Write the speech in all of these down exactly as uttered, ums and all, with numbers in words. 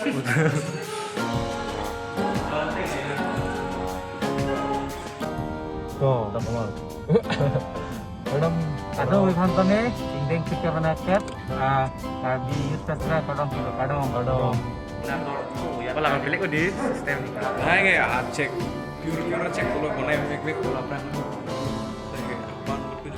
To. Madam, ado iphantang ingdeng chikar na ket, ah, Karbi Youth Festival kardom kilo, kardom, kardom. Wala, kami pilih ko di sistem. Hai nge, ah, check. Pure, pure check dulu, boleh mik, mik dulu, apa? Lagi, apaan betul?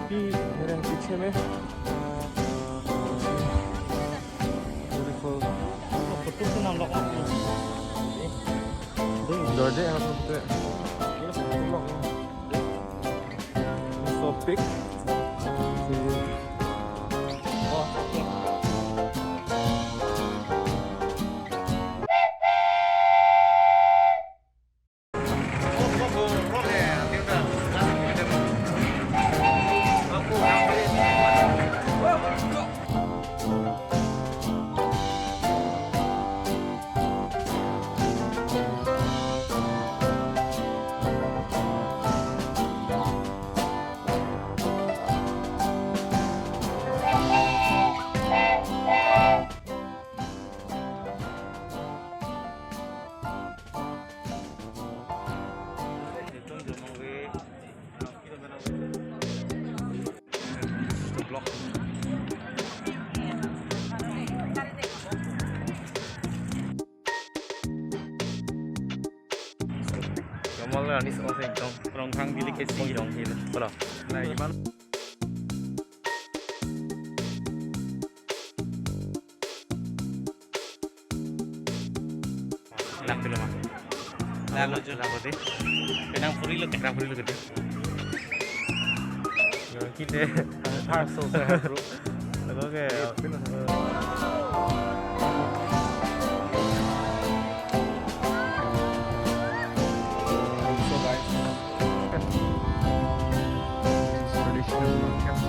ये पीछे में Beautiful. Dorde, apa betul? So big. Jamal anis ose ekdom. Rongkhang bilik esi. Jong hil. Bola. Nah, gimana? Lang dulu, Mas. Lang, lang, lang, putih. Penang puri lo, penang puri lo gede. Kita. Parcel saya, bro. Lagu ke. So, guys, traditional market.